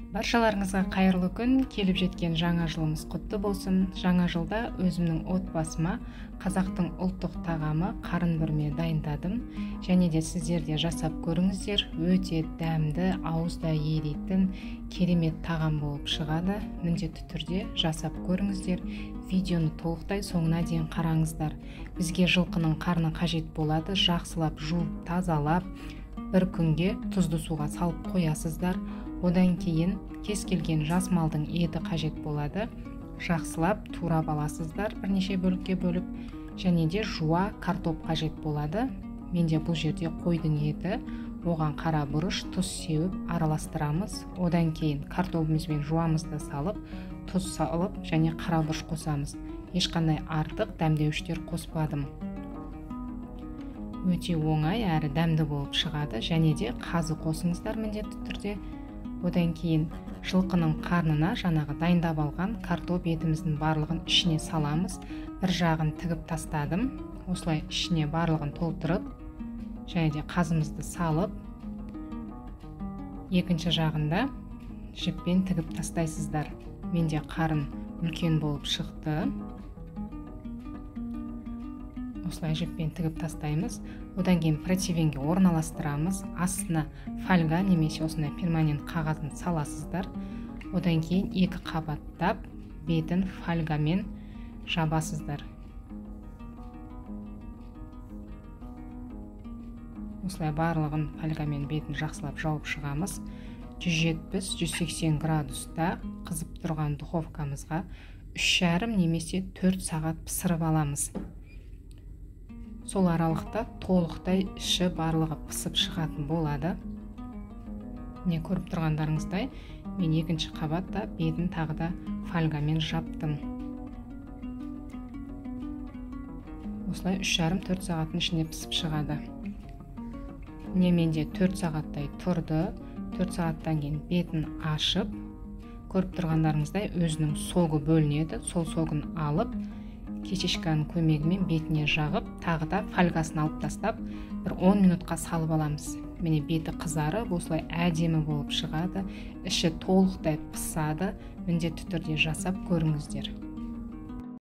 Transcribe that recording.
Баршаларыңызға қайырлы күн, келіп жеткен жаңа жылымыз құтты болсын. Жаңа жылда өзімнің отбасыма қазақтың ұлттық тағамы қарын бүрме дайындадым. Және де сіздер де жасап көріңіздер, өте дәмді, ауызда еритін керемет тағам болып шығады. Міндетті түрде жасап көріңіздер. Видеоны толықтай соңына дейін қараңыздар. Бізге жылқының қарны қажет болады. Жақсылап жуып, тазалап, бір күнге тұзды суға салып қоясыздар. Одан кейін кез келген жас малдың еті қажет болады. Жақсылап турап аласыздар, бірнеше бөлікке бөліп. Және де жуа картоп қажет болады. Менде бұл жерде қойдың еті, оған қара бұрыш, тұз сеуіп араластырамыз. Одан кейін картобымыз бен жуамызды салып, тұз салып және қара бұрыш қосамыз. Ешқандай артық дәмдеуіштер қоспадым. Өте оңай әрі дәмді болып шығады. Және де қазы қосыңыздар міндетті түрде. Одан кейін жылқының қарнына жаңағы дайындап алған картоп етіміздің барлығын ішіне саламыз. Бір жағын тігіп тастадым. Осылай ішіне барлығын толтырып, және де қазымызды салып, екінші жағында жіппен тігіп тастайсыздар. Менде қарын үлкен болып шықты. Осылай жіппен тігіп тастаймыз. Одан кейін противенге орналастырамыз. Астына фольга немесе осындай перманент қағазын саласыздар. Одан кейін екі қабаттап бетін фольгамен жабасыздар. Осылай барлығын фольгамен бетін жақсылап жауып шығамыз. 170-180 градуста қызып тұрған духовкамызға 3,5 немесе 4 сағат пісіріп аламыз. Сол аралықта толықтай іші барлығы пысып шығатын болады. Міне көріп тұрғандарыңыздай, мен екінші қабатта бетін тағы да фольгамен жаптым. Осылай 3,5-4 сағаттың ішінде пісіп шығады. Міне менде 4 сағаттай тұрды. 4 сағаттан кейін бетін ашып, көріп тұрғандарыңыздай өзінің согы бөлінеді. Сол согын алып, кечешканың көмегімен бетіне жағып, тағы да фольгасын алып тастап, бір 10 минутқа салып аламыз. Міне беті қызарып, осылай әдемі болып шығады. Іші толықтай пысады. Міндетті түрде жасап көріңіздер.